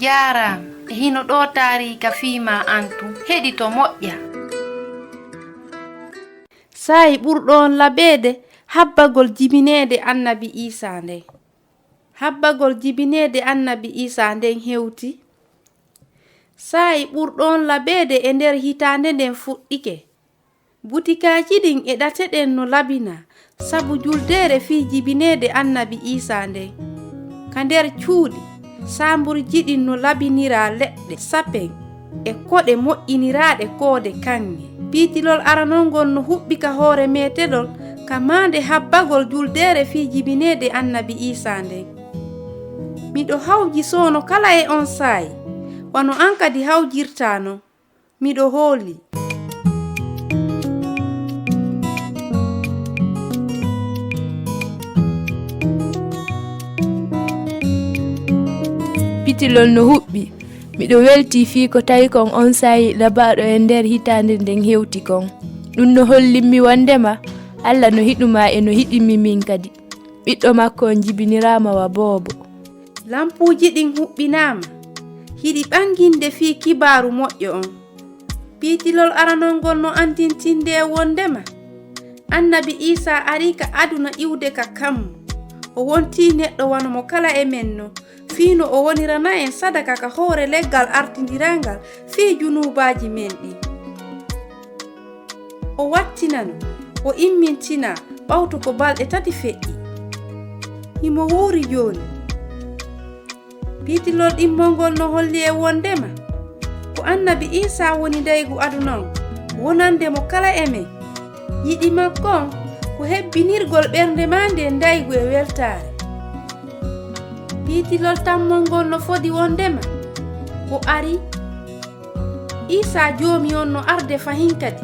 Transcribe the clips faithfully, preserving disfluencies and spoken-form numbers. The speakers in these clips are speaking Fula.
Jaaraama. E hino ɗoo taariika fii maa an tun. Heɗito moƴƴa. Saa'i ɓurɗo on laɓeede habbagol jibineede Annabi Iisaa nden. Habbagol jibineede Annabi Iisaa nden hewti. Saa'i ɓurɗo on laɓeede e nder hitaande nden fuɗɗike. Butikaaji ɗin e ɗate ɗen no labinaa sabu juldeere fii jibineede Annabi Iisaa nden. Ka nder cuuɗi, saamburji ɗin no labiniraa leɗɗe sapen e koɗe moƴƴiniraaɗe koode kaŋŋe. Piitilol aranol ngol no huɓɓi ka hoore meetelol ka maande habbagol juldeere fii jibineede Annabi Iisaa nden. Miɗo hawji soono kala e on saa'i, wano an kadi hawjirtaa non. Miɗo hoolii. Pitilol no huɓɓi. Miɗo weltii fii ko tawi kon on saa'i labaaɗo e nder hitaande nden hewti kon. Ɗun no hollimmi wondema Alla no hiɗu maa e no hiɗimmi min kadi. Ɓiɗɗo makko on jibiniraama wa boobo. Lampuuji ɗin huɓɓinaama, hiɗi ɓanginde fii kibaaru moƴƴo on. Piitilol aranol ngol no anndintinde e wondema Annabi Iisaa arii ka aduna iwde ka kammu. O wontii neɗɗo wano mo kala e men non, fii no o wonirana en sadaka ka hoore leggal artindiral ngal fii junuubaaji men ɗin. O wattinano, o immintinaa ɓawto ko balɗe tati feƴƴi. Himo wuuri jooni. Piitilol ɗimmol ngol no holli e wondema ko Annabi Iisaa woni ndaygu aduna on, wonande mo kala e men. Yiɗi makko on ko hebbinirgol ɓernde maa nden ndaygu e weltaare. Piitilol tammol ngol no fodi wondema o arii Iisaa Joomi on no arde fahin kadi.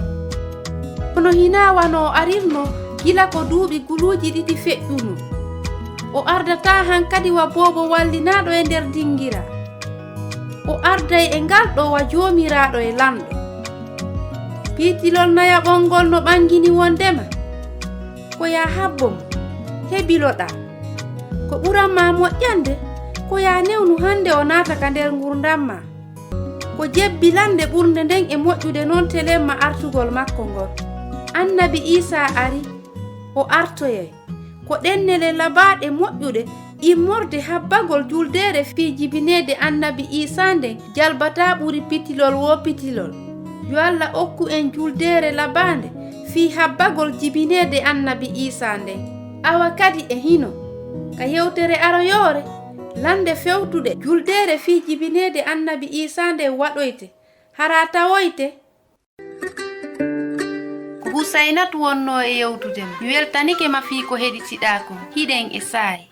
Kono hinaa wano o arirnoo gila ko duuɓi guluuji ɗiɗi feƴƴunoo. O ardataa han kadi wa boobo wallinaaɗo e nder dingiraa. O arday e ngal ɗoo wa Joomiraaɗo e Lanɗo. Piitilol nayaɓol ngol no ɓangini wondema ko yaa habbo mo, hebiloɗaa. Ko ɓuran maa moƴƴande, ko yaa newnu hande o naata ka nder ngurndan maa. Ko jebbilannde ɓurnde nden e moƴƴude non telemma artugol makko ngol. Annabi Iisaa arii, o artoyay. Ko ɗen nele labaaɗe moƴƴuɗe immorde habbagol juldeere fii jibineede Annabi Iisaa nden jalbataa ɓuri pitilol woo pitilol. Yo Alla okku en juldeere labaande fii habbagol jibineede Annabi Iisaa nden. Awa kadi e hino, ka yewtere aroyoore, lannde fewtuɗe juldeere fii jibineede Annabi Iisaa nden waɗoyte, hara tawoyte. Ko Husaynatu wonnoo e yewtude ma. Mi weltanike ma fii ko heɗitiɗaa kon. Hiɗen e saa'i.